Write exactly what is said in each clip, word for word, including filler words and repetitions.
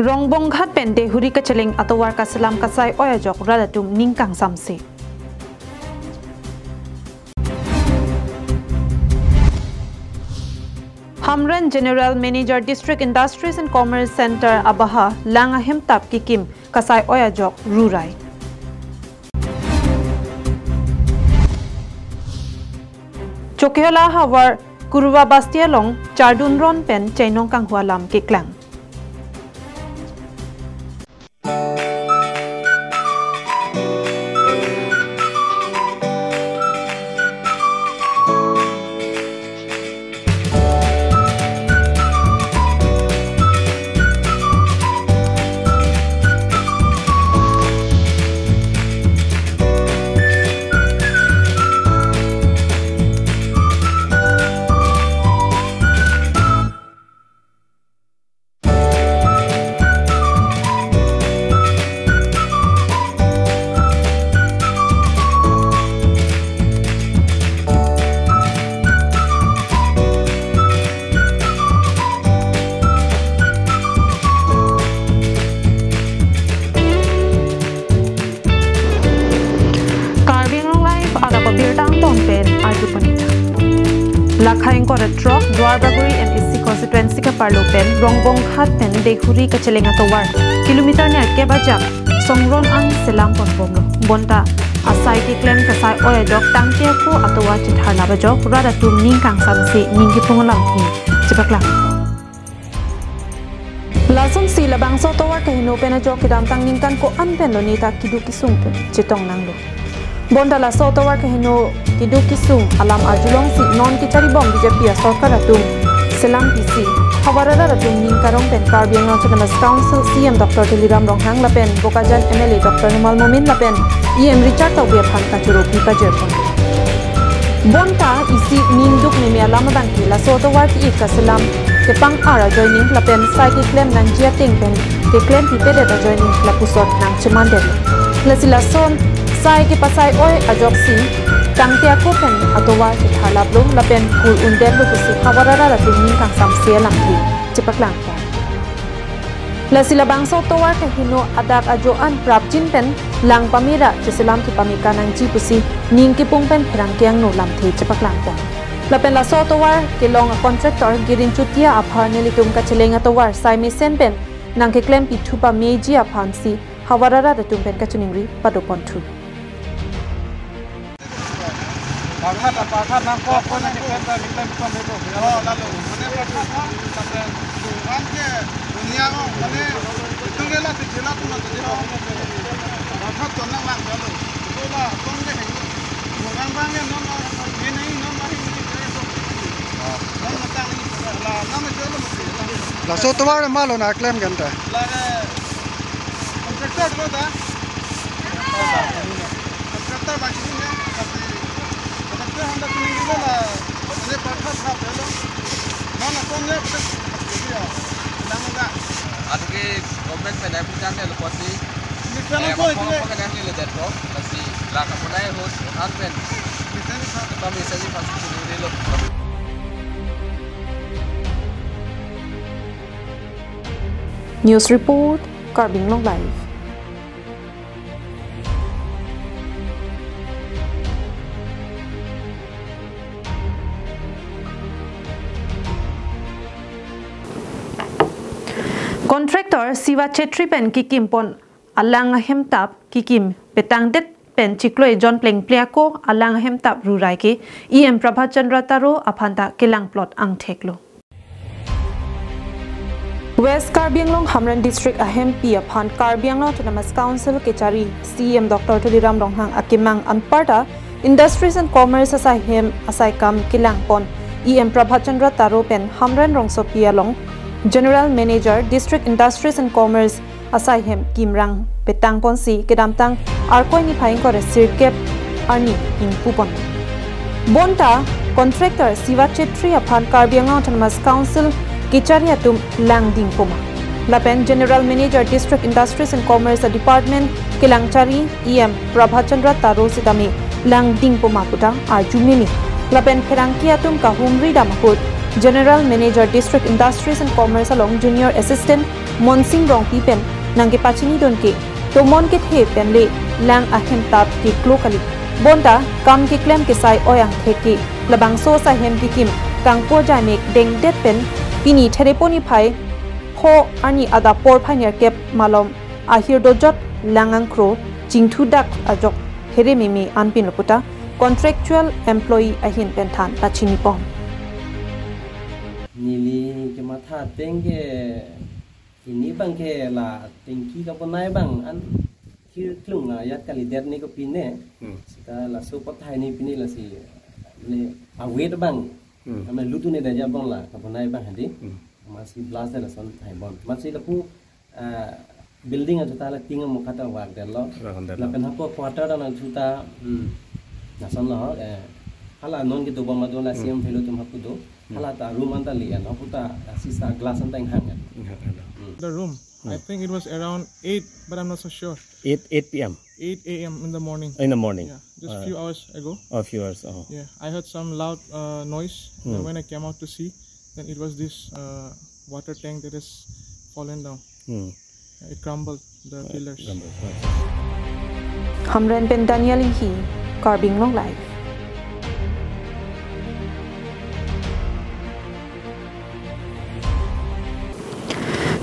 Rongbonghat pen Deihori kacheleng atovar kaselam kasai oi ajok rat atum ning kangsamse. Hamren General Manager District Industries and Commerce Center abaha lang ahem tap kikim kasai oi ajok rurai. Chokihola havar Kurva Basti along chardun ron pen chainong kanghu alam keklang. Karbi Anglong Live adap abirta angton pen arju pon-ik tha. Lakha ingkoi ra throk Duar Bagori M A C constituency kaparlo pen Rongbonghat pen Deihori kacheleng atovar kilometer nerkep ajak songron an selam pon bomlo. Bonta asai keklem kasai oi ajok tangte ako atovar chetharlap ajok rat atum ning kangsamse ning kipung alamthe chepaklang. Lasonsi labangso atovar kaheno pen ajok kedamtang ningkan ko-an pen lo neta keduk kesung pen chetong nanglo. Bonta laso atovar kaheno keduk kesung alam arjulongsi non kecharibom B J P asorkar atum selam pisi havar arat atum ning karong pen Karbi Anglong Autonomous Council C E M Doctor Tuliram Ronghang lapen Bokajan M L A Doctor Numal Momin lapen E M Richard Tokbi aphan kachoro pi pajir pon. Bonta isi ning duk meme alam abangke laso atovar ki-ik kaselam kepang-ar ajoine lapen sai keklem nangji ateng pen keklem pipedet ajoine lapuson nangchemandetlo. Lasi lason sai kepasai oi ajoksi tangte ako pen atovar chetharlaplo lapen kur undetlo pusi havar arat atum ning kangsamse alamthe chepaklang pon. Lasi labangso atovar kaheno adak ajo an prapjin pen lang pamera cheselam kepameka nangji pusi ning kipung pen pherangke angno lamthe chepaklang pon. Lapen laso atovar kelong a contractor Girin Chutia aphan nelitum kacheleng atovar sai mesen pen nangkeklem pithu pameji aphansi havar arat atum pen kachiningri pado ponthu. Parkhat, parkhat nangkok, ko nangkeklem ta, keklem pon dei ko. Oh, lalu. Mane parkhat nang, sampai tuan ke dunia ko, mane itu lela sejela tu mati jela. Parkhat tu nang lang lalu. Itu lah, tuan ke hingga. Bukan bang ya, non, ini, non, ini, ini, ini, ini. Non matang ini, lah, non itu lo mesti. Laso atovar ma lo nangklem kan ta? Lah, contractor lo ta. Contractor ba sini ya, tapi contractor Honda sini juga lah, ini parkhat hap ya lo. Mana kong ya, betul. Iya, bilang enggak. Adu ke government pen nangpinjam ya lo pasti. Ini kan eh, apa apa ini? Apa kan yang nilai deh kok? Pasti lah kamu naik hus, kan pen. Bisa nih, Pak. Kita bisa sih pasti sini lo. News report, Karbi Anglong Live. Contractor Siva Chetri pen kikim pon alang ahem tap kikim petangdet pen chiklo ejon plengple ako alang ahem tap rurai ke E M Prabhat Chandra Taro aphanta kelang plot angthek lo. West Karbi Anglong Hamren District ahempi aphan Karbi Anglong Autonomous Council kechari C E M Doctor Tuliram Ronghang akemang anparta Industries and Commerce asai hem asai kam kelang pon E M Prabhat Chandra Taro pen Hamren rongsopi along General Manager District Industries and Commerce asai hem kimrang petang ponsi kedamtang Arkoi niphai ingkoi ra sirkep arni ingpu pon. Bonta contractor Siva Chetri aphan Karbi Anglong Autonomous Council kechari atum langding poma. Lapen General Manager District Industries and Commerce Department kelangchari E M Prabhat Chandra Taro sitame langding poma puta arju meme. Lapen pherangke atum kahumri dam ahut General Manager District Industries and Commerce along Junior Assistant Monsing Rongpi pen nangkepachinidun ke tomon kethe pen le lang ahem tap keklo kali. Bonta kam keklem kesai oi angthek ke labangso ahem kekim kangpo ajaimek dengdet pen pini Therepo niphai pho arni adap porphai nerkep malom ahir dojot lang angkro chingthudak ajok here meme anpin lo puta contractual employee ahin pen than pachinipon. Neli kematha ateng ke ini abang ke la tengki kabonai abang an thirklung la ajat kalidet ne kopine. Hmm. Seta laso pathai ne pine lasi ne awet abang. Hmm. Ame lutu ne daja abang la kabonai abang hadi. Hmm. Amatsi blast da lason thai bon. Amatsi lapu, ah, building ajuta la ting amukha ta vak detlo. Vak detlo. Lapen hapu quarter ta nangthu ta, hmm, lason lo, eh, hala non kedo bom adu la Hmm. C M phello atum hapu do. Hmm. Hala ta room anta lian, hapu ta, ah, sisa glass anta inghang ya. Inghang, inghang. Hmm. The room. I Hmm. think it was around eight, but I'm not so sure. Eight, eight P M. Eight A M in the morning. In the morning. Yeah, just Uh, few hours ago. A few hours, oh. Yeah, I heard some loud, uh, noise. Hmm. And when I came out to see, then it was this, uh, water tank that has fallen down. Hmm. It crumbled the Uh, pillars. Crumbled, right. Hamren pen Daniel Inghi, Karbi Anglong Live.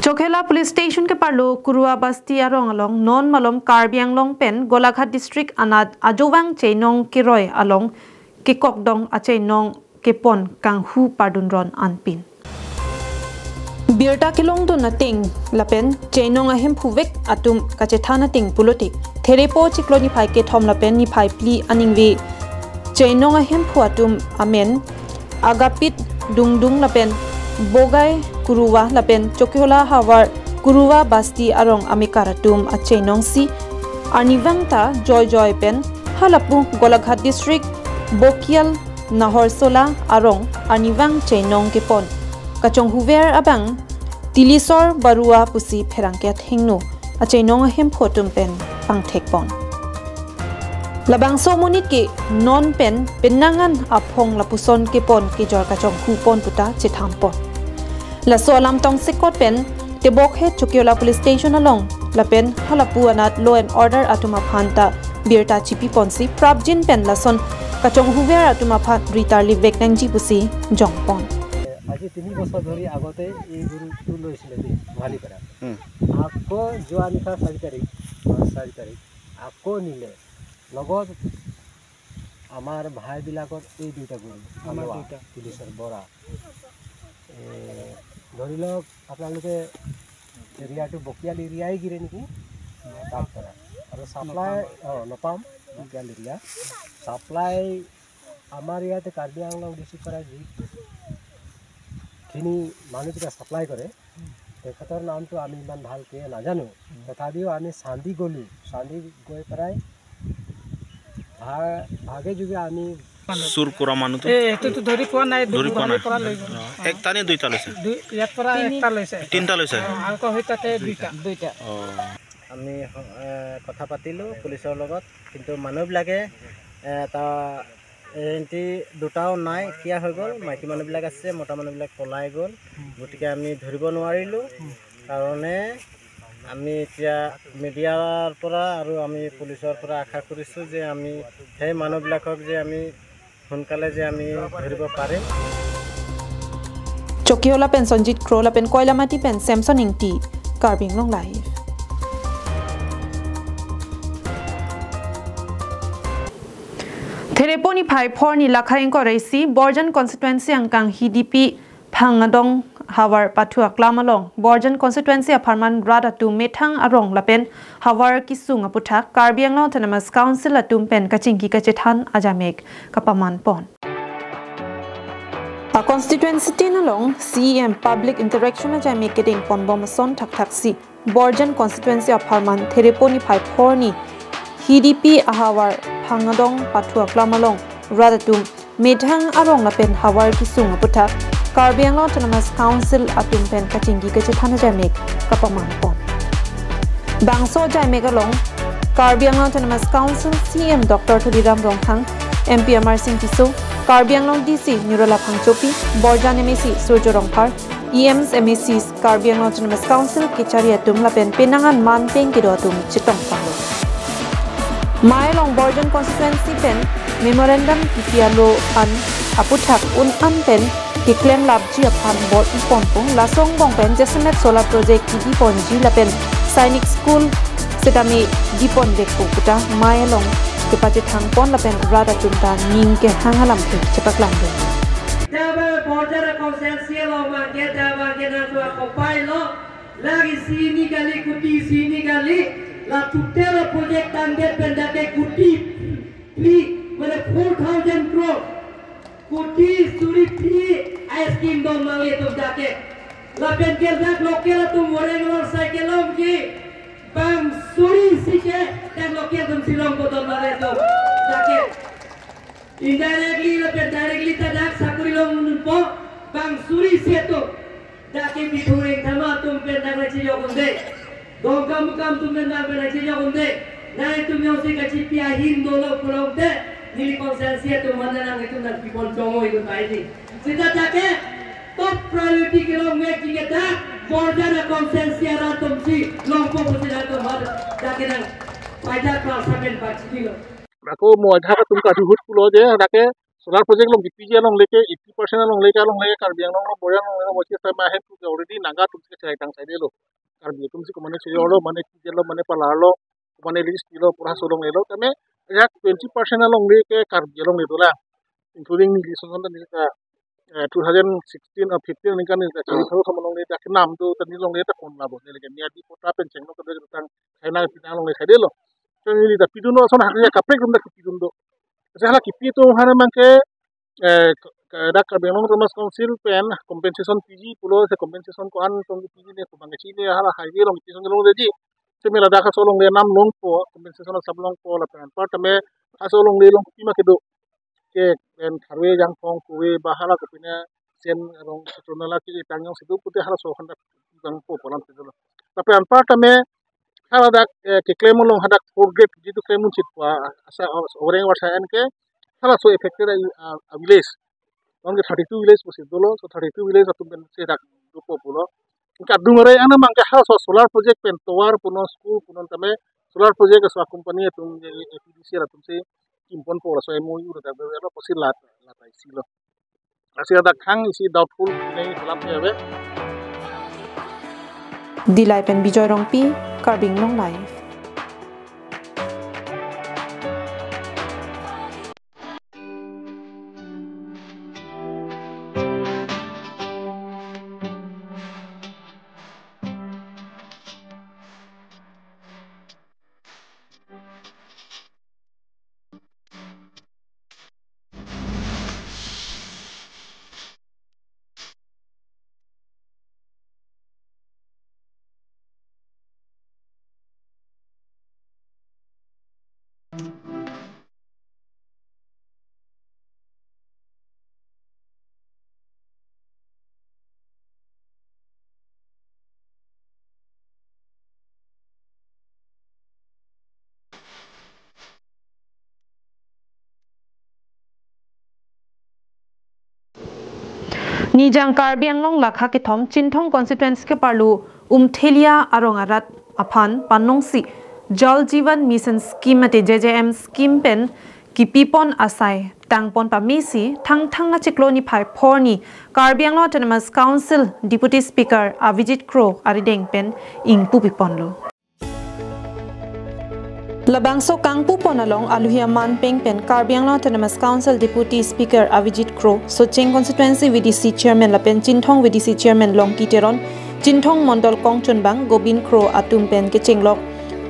Chokihola Police Station keparlo Kurua Basti arong along non malom Karbi Anglong pen Golaghat District anat ajovang cheinong keroi along kekokdong acheinong kepon kanghu pardunron anpin. Birta kelongdun ateng lapen cheinong ahemphu vek atum kachethan ateng pulote Therepo chiklo niphai kethom lapen niphai phli aningve cheinong ahemphu atum amen Agapit Dungdung lapen Bogai Kurua lapen Chokihola havar Kurua Basti arong amekar atum acheinong si arnivang ta joijoi pen halapu Golaghat District Bokial Nahorsola arong arnivang cheinong kepon kachonghuver abang Tilisor Barua pusi pherangke athengno acheinong ahemphu atum pen pangthekpon. Labangso amonit ke non pen penang an aphong lapuson kepon kejor kachonghu pon puta chethanpon. Laso alam tongsekot pen tebokhet Chokihola Police Station along lapen halapu anat law and order atum aphan ta birta chipipon si prapjin pen lason kachonghuver atum aphan ritar livek nangji pusi jongpon. আজি তিনি বছৰ ধৰি আগতে এই গৰুটো লৈছিলে দেই গোহালিৰ পৰা। হুম। আকৌ যোৱা নিশা চাৰি তাৰিখ, মাৰ্চ চাৰি তাৰিখ আকৌ নিলে। লগত আমাৰ ভাইবিলাকৰ এই দুইটা গৰু, আমাৰ হালোৱা, দুইটা। পুলিচৰ বৰা। এ, ধৰি লওক আপোনালোকে এৰিয়াটো বকিয়াল এৰিয়াই গিৰে নেকি? তাত পৰা। আৰু ছাপ্লাই, নপাম। অ, নপাম, বকিয়াল এৰিয়া। ছাপ্লাই আমাৰ ইয়াতে কাৰ্বি আংলং ডিষ্ট্ৰিক্ট পৰা যিখিনি মানুহকেইটা ছাপ্লাই কৰে, তেখেতৰ নামটো আমি ইমান ভালকে নাজানো। তথাপিও আমি চান্দি গ'লো, চান্দি গৈ পেলাই ভা-, ভাগে যোগে আমি চুৰ কৰা মানুহটো? এ, এইটোতো ধৰি পোৱা নাই, ধৰি পোৱা নাই। পৰা লৈ গ'ল। অ, একটা নে দুইটা লৈছে? দুই, ইয়াৰ পৰা একটা লৈছে। তিনিটা লৈছে? অ, আকৌ সেই তাতে দুইটা। দুইটা। অ। আমি, এ, কথা পাতিলো পুলিচৰ লগত, কিন্তু মানুহবিলাকে, এ, এটা এণ্টি দুটাও নাই, কিয় হৈ গ'ল? মাইকী মানুহবিলাক আছে, মতা মানুহবিলাক পলাই গ'ল। গতিকে আমি ধৰিব নোৱাৰিলো কাৰণে আমি এতিয়া মিডিয়াৰ পৰা আৰু আমি পুলিচৰ পৰা আশা কৰিছো যে আমি সেই মানুহবিলাকক যে আমি সোনকালে যে আমি ধৰিব পাৰিম। Chokihola pen Sonjit Kro lapen Koilamati pen Samson Ingti, Karbi Anglong Live. Therepo niphai phorni lakha ingkoi ra isi Borjan constituency angkang Hidipi Phangadong havar pathu aklam along Borjan constituency apharman rat atum methang arong lapen havar kesung aputhak Karbi Anglong Autonomous Council atum pen kachingki kachethan ajaimek kapamanpon. A constituency tin along C E M public interaction ajaimek kedengponbom ason thakthaksi Borjan constituency apharman Therepo niphai phorni Hidipi ahavar Phangadong pathu aklam along rat atum methang arong lapen havar kesung aputhak Karbi Anglong Autonomous Council atum pen kachingki kachethan ajaimek kapamanpon. Bangso ajaimek along Karbi Anglong Autonomous Council C E M Doctor Tuliram Ronghang, M P Amarsing Tisso, Karbi Anglong D C Nirula Phangchopi, Borjan M A C Surjya Rongphar, E Ms, M A Cs, Karbi Anglong Autonomous Council kechari atum lapen penang an manpeng kedo atum chetong panglo. Mai along Borjan constituency pen memorandum kipi alo an aputhak un an pen keklem lapji aphan bor-i ponpo, laso angbong pen jasemet solar project kipi ponji lapen Sainik School setame dipon vekpo puta mai along kepachethang pon lapen rat atum ta ning kehang alam ke chepaklang dun. Jaba Borjan constituency along abangke, jaba abangke nangtua kopai lo, lagi sini kali kuti sini kali, la tutela project tangdet pen dak ke kuti phli, mane four thousand crore. Kuti suri phli a-scheme dong nanglitum dak ke. Lapen ke dak local atum voreng lor cycle lom ke. Bang suri isi ke dak local atum si longpo dong nanglitum dak ke. Indirectly lapen directly ta dak sakori longpo bang suri isi atum. Dak ke Bithung Rengthama atum pen dak nangchejok un-e. Dongkamukam atum pen dak pen nangchejok un-e. Nanglitum jongsi kachipi ahin dolo pulote, neli constituency atum mana nanglitum nangpipon chongoi dun bai ni. Seta dak ke top priority kelong vekji ke dak Borjan constituency arat atum si longpo pusi nanglitum har dak ke nangpaidak klar sapen pachini lo. Ako mo ajak atum kadokave pulo je dak ke solar project along kipiji alongle ke eighty percent alongle ke, alongle ke Karbi Anglong along, Borjan alongle ke, mochi sama ahem tu already Naga atum si chai tang sai delo. Karbi atum si komane chai lo, mane kije lo, mane palar lo, komane list lo, pura so alongle lo. Tame ajak twenty percent alongle ke Karbi alongle dolang, including neli sonson dan neli ta, eh, two thousand sixteen or fifteen ningkan neli ta chari tharo thom alongle ta kenam do, ta neli alongle ta kon labo, neli ke niya di kota pen chengno kedo tang, chai nang pinang alongle sai delo. So neli ta pidun lo, son hak ya kaprek rum ta pidun do. Asa hala kipi atum aphan abangke, eh, k-, k-, dak Karbi Anglong Autonomous Council pen compensation piji pulo, se compensation ko-an tong piji ne, ko abangke chini hala highway along piji along reji. Seme ladak aso alongle nam longpo, compensation asap longpo, lapen anpar tame aso alongle along pima kedo. Ke pen tharve jangthong kuve ba hala kopine sen arong sutronala ke tang jongsi do pute halaso akhonda jangpo pu alam si dolo. Lapen anpar tame hala dak, eh, keklem along hadak four grade jitu klem unchit pu asa, o-, oreng warsa an ke halaso affected a, a, a village. Along ke thirty-two village pusi dolo, so thirty-two village atum pen si dak dopo pulo. Anke adung arei an abangke halaso solar project pen tovar punon, school punon tame solar project aso company atum je A P D C atum si kimponpo, laso M O U dak dak pusi lat, lat isi lo. Lasi ladak khang isi doubtful neng lam ke ave. Dillai pen Bijoy Rongpi, Karbi Anglong Live. Nijang Karbi Anglong lakha kethom Chinthong constituency keparlu Umthelia arong arat aphan panongsi Jal Jeevan Mission scheme mate J J M scheme pen kipipon asai tangpon pamesi Thangthang achiklo niphai phor arni Karbi Anglong Autonomous Council Deputy Speaker Avijit Kro arideng pen ingpupiponlo. Labangso kangpupon along aluhi amanpeng pen Karbi Anglong Autonomous Council Deputy Speaker Avijit Kro, Socheng Constituency V D C Chairman lapen Chinthong V D C Chairman Longki Teron, Chinthong Mondol kongchunbang Gobin Kro atum pen kechenglok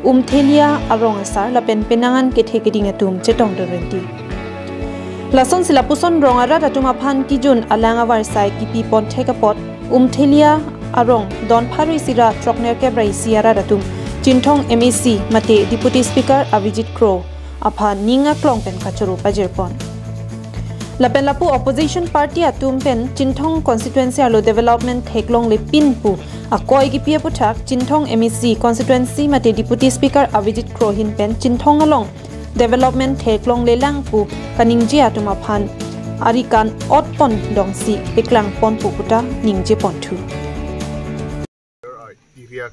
Umthelia arong asar lapen penang an kethe keding atum chetongdun renti. Lasonsi lapuson rong arat atum aphan kijun alang avarsai kipipon thek apot Umthelia arong don pharo isi ra throknerkep ra isi arat atum Chinthong M A C mate Deputy Speaker Avijit Kro aphan ning aklong pen kachoro pajirpon. Lapen lapu opposition party atum pen Chinthong constituency arlo development theklongle pin pu akoi kipi aputhak Chinthong M A C constituency mate Deputy Speaker Avijit Kro ahin pen Chinthong along development theklonglelang pu kaningje atum aphan ari kan-ot pon dongsi peklang ponpo puta ningje ponthu. Area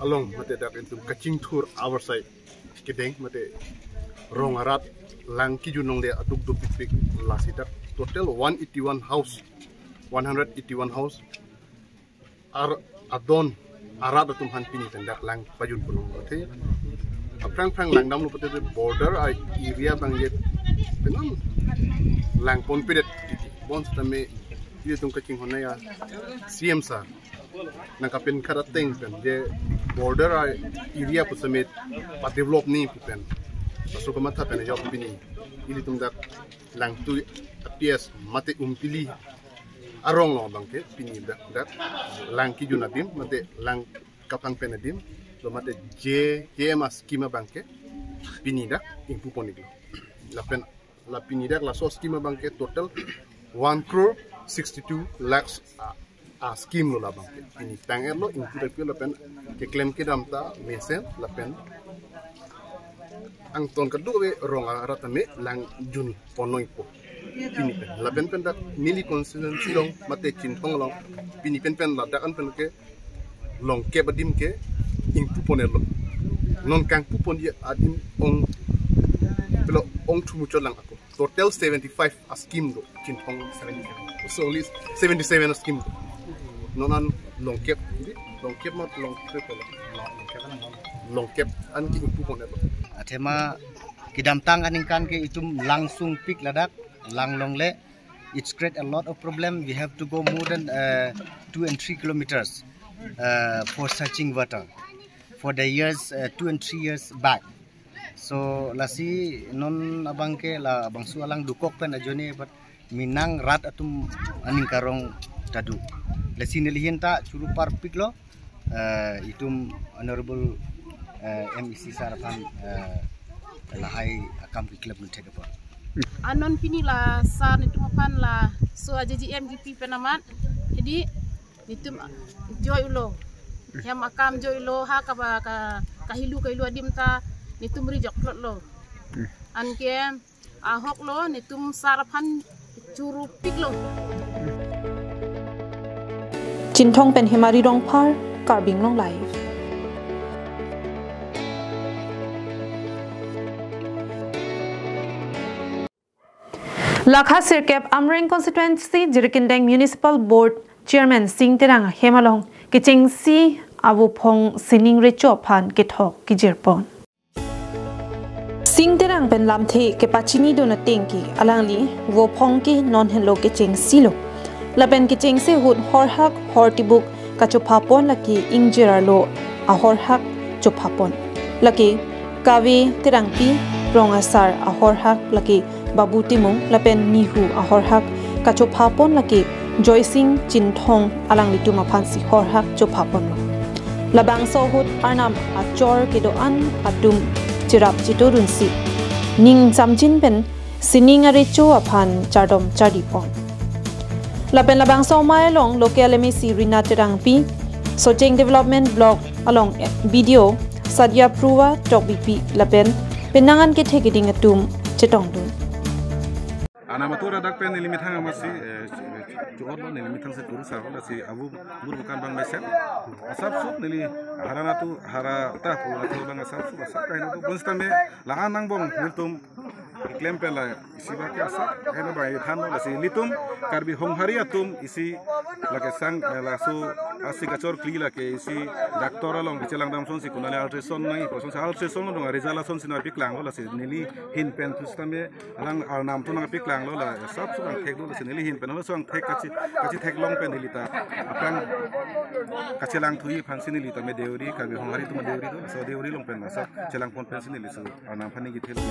along mate dak itum kachingthur avar side kedeng mate rong arat lang kijun longle aduk dopikpik lasi dak total one eighty-one house, one hundred eighty-one house ar adon arat atum aphan pini pen dak lang pajun pon long. Mate aphrang phrang langdamlo pute border a area abang ye penang lang ponpedet titi. Bonsitame ilitum kachinghon ya C M sir nangkapenkhat ateng pen je border a area pu semet padevelop ni pu pen laso kamatha pen ajok pini ilitum dak Langtui A P S mate Umpili arong along abangke pini dak, dak lang kijun adim mate lang kaplang pen adim lo mate J K M a scheme abangke pini dak ingpu pon-iklo. Lapen la pini dak laso scheme abangke total one crore sixty-two lakhs a, a scheme lo labangke. Pini tang-etlo ingpu dak lapen keklem kedam ta mesen lapen angton kadokave rong arat tame lang jun pon-ikpo. Pini pen lapen pen dak neli constituency along mate Chinthong along pini pen pen ladak an pen ke longkep adim ke ingpu pon-etlo. Non kangpu ponji adim ong pelo ong thumuchot lang ako. Total seventy-five a scheme do Chinthong. Seventy-seven. So only seventy-seven a scheme do. Non an longkep, di longkep mat longkep lo. Longkep an ke ingpu pon-etlo. Athema kedamtang aningkan ke itum lang sungpik ladak, lang longle. It's create a lot of problem. We have to go more than uh, two and three kilometers uh, for searching water for the years uh, two and three years back. So lasi non abangke labangso alang dukok pen ajoine but minang rat atum aning karong tadu. Lasi nelihin ta churu parpiklo, eh, itum honorable eh, M E C sir aphan eh, lahai akam keklem nunthek apot. Anon pini la sir netum aphan laso a J J M G P pen amat. Jadi netum joi-ulo. Hem akam joi-ulo ha kaba ka kahilu kahilu adim ta netum rijok plot lo. Anke ahok lo netum sir aphan churu piklo. Chinthong pen Hemari Rongphar, Karbi Anglong Live. Lakha sirkep Amreng Constituency Jirikindeng Municipal Board Chairman Sing Terang ahem along kechengsi avophong sining recho aphan kethok kejirpon. Sing Terang pen lamthe kepachinidun ateng ke alangli vophong ke non henlo kechengsilo. Lapen kechengsi ahut horhak hortibuk kachophapon lake ingjir arlo ahorhak chophapon. Lake Kave Terangpi, Rong Asar ahorhak lake Babu Timung lapen Nihu ahorhak kachophapon lake Joysing Chinthong alanglitum aphansi horhak chophaponlo. Labangso ahut Arnam achor kedo-an atum cherap chitodunsi ning samjin pen sining arecho aphan chardom chardipon. Lapen labangso amei along local M A C Rina Terangpi, Socheng Development Block along B D O Sadia Pruwa Tokbipi lapen penang an kethe keding atum chetongdun. Arnam atur adak pen neli methang amatsi, eh, chuot lo neli methang si kurusar lo si abu bur bukan bang mesen. Asapsuk neli hara natu hara ta pu natu bang asapsuk asap kain natu bonsitame la-an angbong nelitum keklem pen la isi bak ke asap kain bang than lo si nelitum Karbi Honghari atum isi lake sang, eh, laso asik achor kli lake isi doctor along kechelangdam sonsi kunale ultrasound nangji, kosonsi ultrasound along result asonsi nangpaklang lo lasi neli hin pen pusitame alang Arnam atum nangpaklanglo la asapsuk angthek do lasi neli hin pen laso angthek kachi, kachitheklong pen neli ta aphrang kachelang thuji aphansi neli ta me deuri Karbi Honghari atum deuri do, so deuri along pen asap chelangpon pensi neli so Arnam aphan ningje thelo.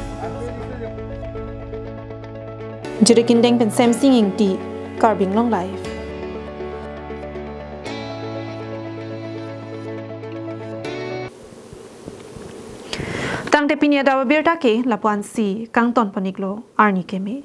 Jirikindeng pen Semsing Ingti, Karbi Anglong Live. Tangte pini adap abirta ke lapu-ansi kangton pon-iklo, arni keme.